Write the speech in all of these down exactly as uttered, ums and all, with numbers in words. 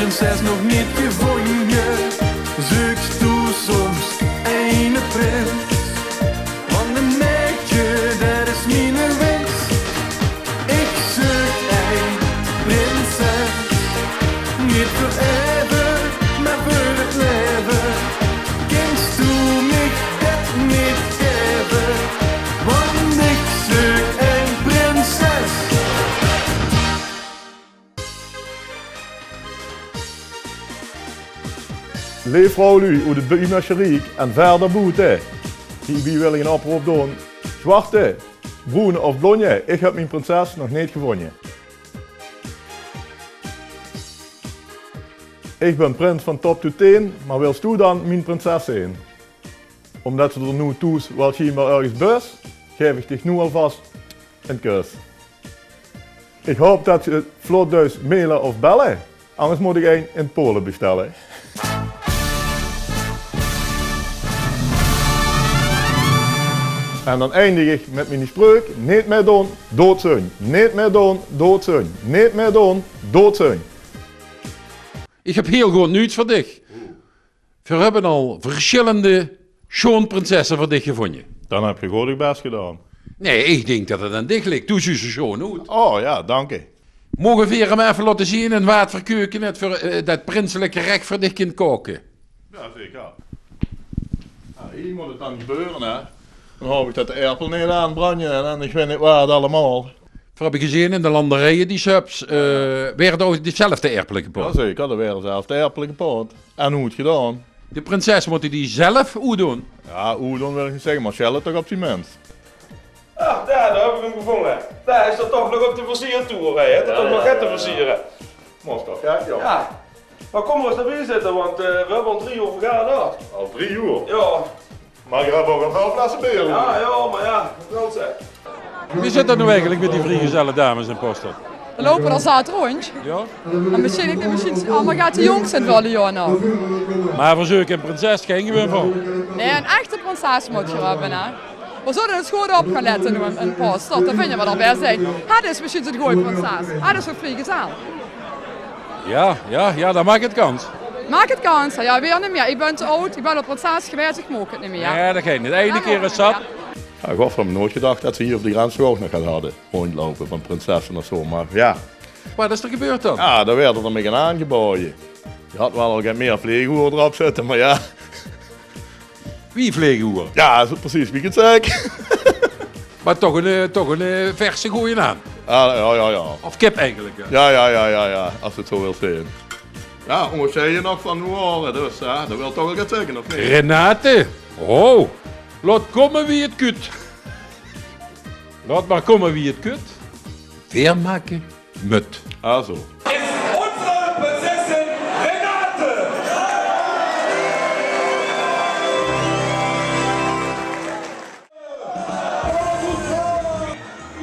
Prinses nog neet gevónje, zeuks doe soms eine prins? Want ein maedje, det is miene wins. Ich zeuk ein prinses, neet veur ever, mer veur 't laeve. Kins doe mich det neet gaeve? Want ich zeuk ein prinses. Leef vrouwluuj oet 't Biemussche Riek en verder boete. Hiebie wil ich ein oproop doon. Zwarte, broene of blonje, ich höb mien prinses nog neet gevónje. Ich bön prins van top tot teen, mer wils doe dan mien prinses zeen? Ómdet se d'r noe thoes waal sjienbaar örges bös, gaef ich dich noe alvas ein kus. Ich haop det se 't vlot deis maile of belle, angers mót ich ein in Pole bestelle. En dan eindig ich mit mien spreuk: neet mieë doon, doodzunj. Neet mieë doon, doodzunj. Neet mieë doon, doodzunj. Ich höb hieël good nuuts veur dich. Veer höbbe al versjillende sjoon prinsesse veur dich gevónje. Dan höbs se good dien bès gedaon. Nae, ich dink det 't aan dich ligk. Doe zuus d'r sjoon oet. Oh jao, dank dich. Moge veer 'm effe laote zeen en waat veur keuke det veur, eh, det prinselik gerech veur dich kin kaoke? Jao, zeker. Jao, hie mót 't dan gebeure, hè. Dan haop ich det de aerpel neet aanbranje en ich weit neet waat allemaol. Veer höbbe gezeen in de landerieje die subs, eh, waere d'r ouch dezelfde aerpele gepaot? Jao, zeker, d'r waere dezelfde aerpele gepaot. En good gedaon. De prinses mót die zelf oetdoon. Jao, oetdoon wil ich neet zègke, mer sjelle toch op zien mins. Ach, dao, dao höb ich 'm gevónje. Dao is 'r toch nog op de versiertoer, hè? Det is toch nog get te versiere. Mós toch, hè, jao. Jao. Mer kóm mer ins nao bie zitte, want, eh, veer höbbe al drie oer vergaderd. Al drie oer? Jao. Mer ich höb ouch al väöl flesse beer. Jao, jao, mer jao, det wil zègke. Wie zit det noe eigelik mit die vriegezelle dames in Postert? D'r loupe d'r zat róndj. Jao? En mesjien, ich dink mesjien, oh, mer gaon de jónges invölle, jao, noe. Mer veer zeuke ein prinses, gein gewin van. Nae, ein echte prinses mót geer höbbe, hè. Veer zólle ins good op gaon lètte noe in, in Postert. Dan vinje veer d'r waal ein. Hae is mesjien zoe'n gooj prinses. Hae is ouch vriegezel. Jao, jao, jao, dan maak 't kans. Maak 't kans. Jao, weer neet mieë. Ich bön te aud. Ich bön al prinses gewaes. Ich maak 't neet mieë. Nae, det geit neet. Eine kieër is zat. Jao, ich haw veur mich noeats gedach det ze hie op de grens toch ouch nog get hadde róndjloupe van prinsesse of zo. Mer jao. Waat is d'r gebeurd dan? Jao, dao waerde d'r mich ein aangebaoje. Die haw waal al get mieë vleegoer d'rop zitte, mer jao. Wie vleegoer? Jao, zoe precies wie ich 't zèk. Mer toch ein, eh, toch ein, eh, verse gooje haan. Jao, jao, jao, jao. Of kip eigelik, hè? Jao, jao, jao, jao, jao, es se 't zoe wils zeen. Jao, óngersjeie nog van noe, dus, jao, det wil toch waal get zègke, of neet? Renate, ho, laot kómme wie 't kut. Laot mer kómme wie 't kut. Veer make mit. Also. Is unsere Prinzessin Renate!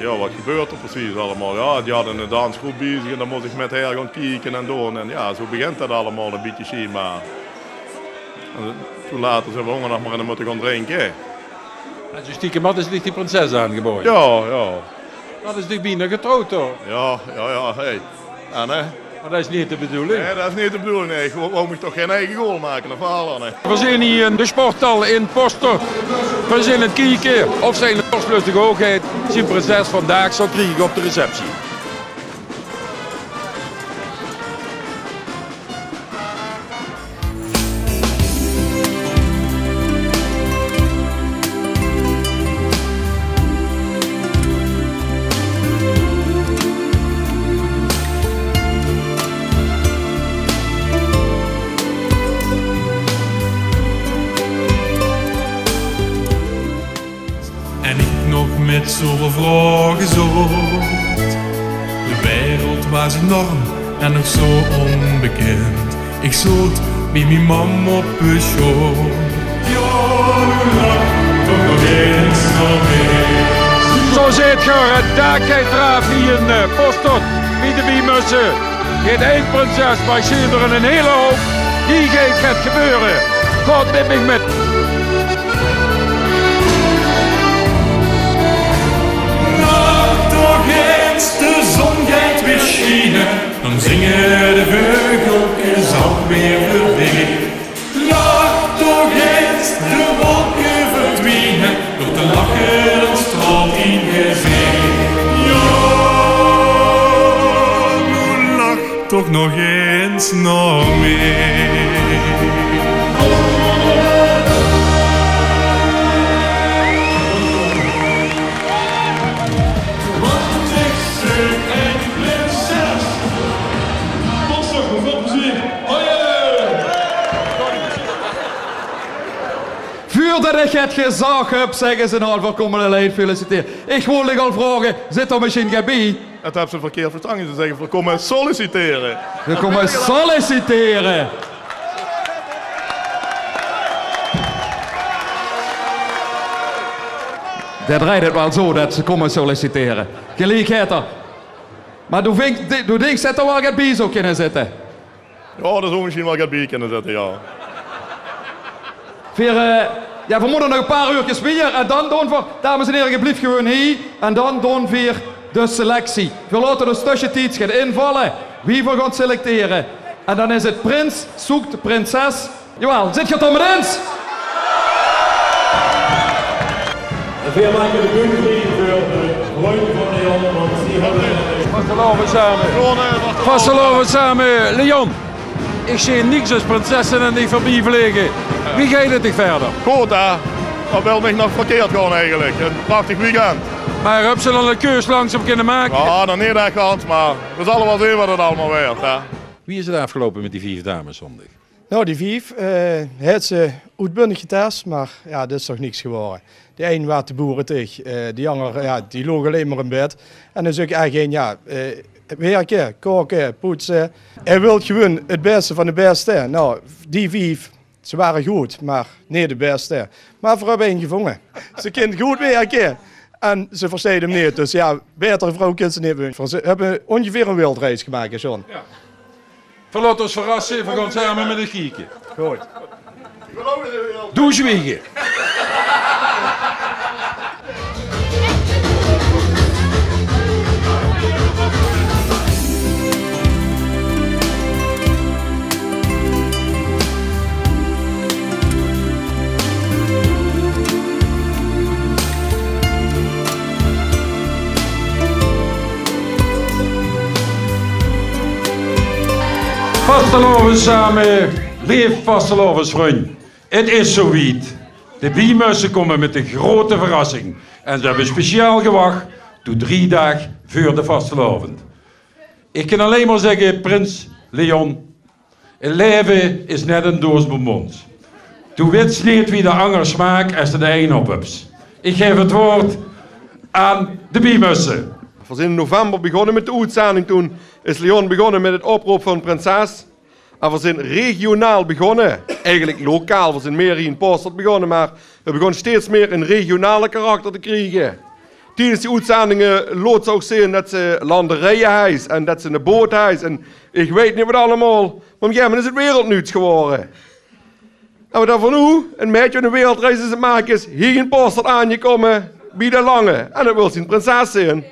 Jao, waat gebeurt d'r precies allemaol? Jao, die hadde ein dansgroep bezig en dan mós ich mit häör gaon kieke en doon. En jao, zo begint det allemaol ein bietje sjienbaar. En toen later zeen veer ónger nog mer in mótte gaon drinke. En zo stiekem hadde ze dich die prinses aangebaoje? Jao, jao. Dan is dich bienao getrouwd, toch? Jao, jao, jao, hey. En, hè? Mer det is neet de bedoeling. Nae, det is neet de bedoeling, nae. Ich wou, wou mich toch gein eige goal make, of waal, hè? Veer zeen hie in de sporthal in Postert. Veer zeen aan 't kieke of zien Vorstlustige Hoogheid zien prinses vandaag zal kriege op de receptie. En ich nog mit zoeväöl vraoge zoot. De wereld waas enorm en nog zo ónbekind. Ich zoot bie mien mam op de sjoot. Jao, noe lach toch nog ins nao mich. Zo zit geer, 't daak geit d'raaf hie in, eh, Postert, bie de Biemusse. Geit ein prinses, mer ich zeen d'r ein hiel houp. Hie geit 't gebeure. Gaot mit mich mit. Lach toch ins, de zon geit weer Sjiene, dan zinge de veugelkes al weer veur dich. Lach toch ins, de wolke verdwiene, door te lache, dan straolt dien gezich. Jao, noe lach toch nog ins nao mich. Veurdet ich 't gezag höb, zègke ze al: veer kómme uch feliciteren. Ich wól uch al vraoge, zit d'r mesjien get bie? Det höbs se verkeerd verstange. Ze zègke: veer kómme sollicitere. Veer kómme sollicitere. Dae drejt 't waal zo, det ze kómme sollicitere. Geliek haet 'r. Mer doe vinks, doe dinks det d'r waal get bie zou kinne zitte? Jao, dao zou mesjien waal get bie kinne zitte, jao. Veer, eh, jao, veer mótte nog e paar uurkes wiejer en dan doon veer, dames en hiere, geer blief gewoon hie, en dan doon veer de selectie. Veer laote dus tösjetieds get invalle wie veer gaon selectere. En dan is 't prins zoekt prinses. Jawaal, zit geer 't d'r mit ins? En veer make de bühne vrie veur de vrunj van Leon, want die höbbe... Vastelaovend same. Vastelaovend same, Leon. Ich zeen niks es prinsesse aan dich veurbie vlege. Wie geit 't dich wiejer? Good, hè? Waat wil mich nog verkeerd gaon eigelik? E prachtig weekend. Mer höbs se al 'n keus langzaam kinne make? Jao, nog neet ech gans, mer veer zalle waal zeen waat 't allemaol weurt, hè. Wie is 't aafgeloupe mit die vief dames zóndig? Nou, die vief, eh, haet ze oetbundig getes, mer jao, dit is toch niks gewore. Die ein waas te boeretig, eh, die anger, jao, die loog allein mer in bed. En dan zèk ich eigelik, jao, eh, wirke, kaoke, poetse. Hae wilt gewoon 't bèste van de bèste. Nou, die vief, ze wore good, mer neet 't bèste. Mer veer höbbe ein gevónge. Ze kin good wirke en ze versteit 'm neet. Dus jao, baeter vrouw kins se neet winse. Veer höbbe óngeveer ein wereldreis gemaak, hè, John? Jao. Veer laote ós verrasse, veer gaon same mit dich kieke. Good. Doe zwiege. Vastelaovend same, leef vastelaovesvrunj. 't Is zoe wied. De Biemösse kómme mit de groete verrassing. En ze höbbe speciaal gewach tot drie daag veur de vastelaovend. Ich kin allein mer zègke, prins Leon, 't laeve is net ein doos bonbons. Doe wits neet wie de anger smaak es se d'r ein op höbs. Ich gaef 't waord aan de Biemösse. Veer zeen in november begós mit de oetzending. Toen is Leon begós mit 't oprope van prinses. En veer zeen regionaal begós. Eigelik lokaal, veer zeen mieë hie in Postert begós, mer veer beginne steeds mieë ein regionale karakter te kriege. Tiedes die oetzendinge laots se ouch zeen det se landerieje höbs en det se ein boot höbs en ich weit neet waat allemaol. Mer op e gegaeve moment is 't wereldnuuts gewore. En waat dan van noe? E maedje waat ein wereldreis aan 't make is, hie in Postert aangekómme, bie de Lange. En det wilt zien prinses zeen.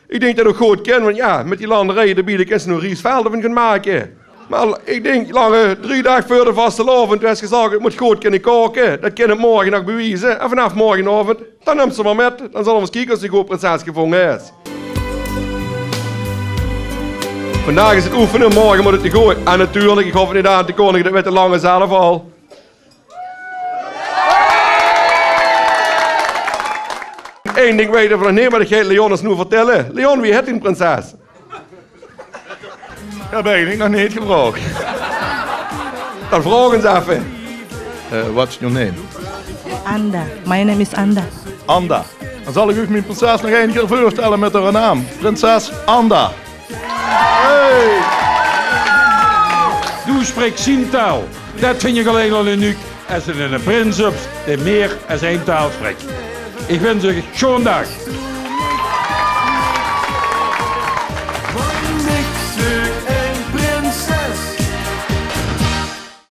Ich dink det 't ouch good kin, want jao, mit die landerieje d'rbie, dao kins se noe riesvelde van gaon make. Mer ich dink, Lange, drie daag veur de vastelaovend, doe höbs gezag, 't mót good kinne kaoke. Det kins se morge nog bewieze. En vanaaf morgenaovend, dan nums se 'm mer mit. Dan zalle veer ins kieke of se ein good prinses gevónge höbs. Vandaag is 't oefene, morge mót 't goon. En natuurlik, ich hoof 't neet aan te kóndige, det weit de Lange zelf al. Ein dink weite veer nog neet, mer det geit Leon ós noe vertèlle. Leon, wie hèt dien prinses? Det höb ich eigelik nog neet gevraog. Dan vraog ins effe. Eh, what's your name? Anda. My name is Anda. Anda. Dan zal ich uch mien prinses nog ein kier veurstèlle mit häöre naam. Prinses Anda. Hey! Doe spriks zien taal. Det vinj ich allein al uniek. Es se eine prins höbs dae mieë es ein taal sprik. Ich wins uch eine sjoeane daag.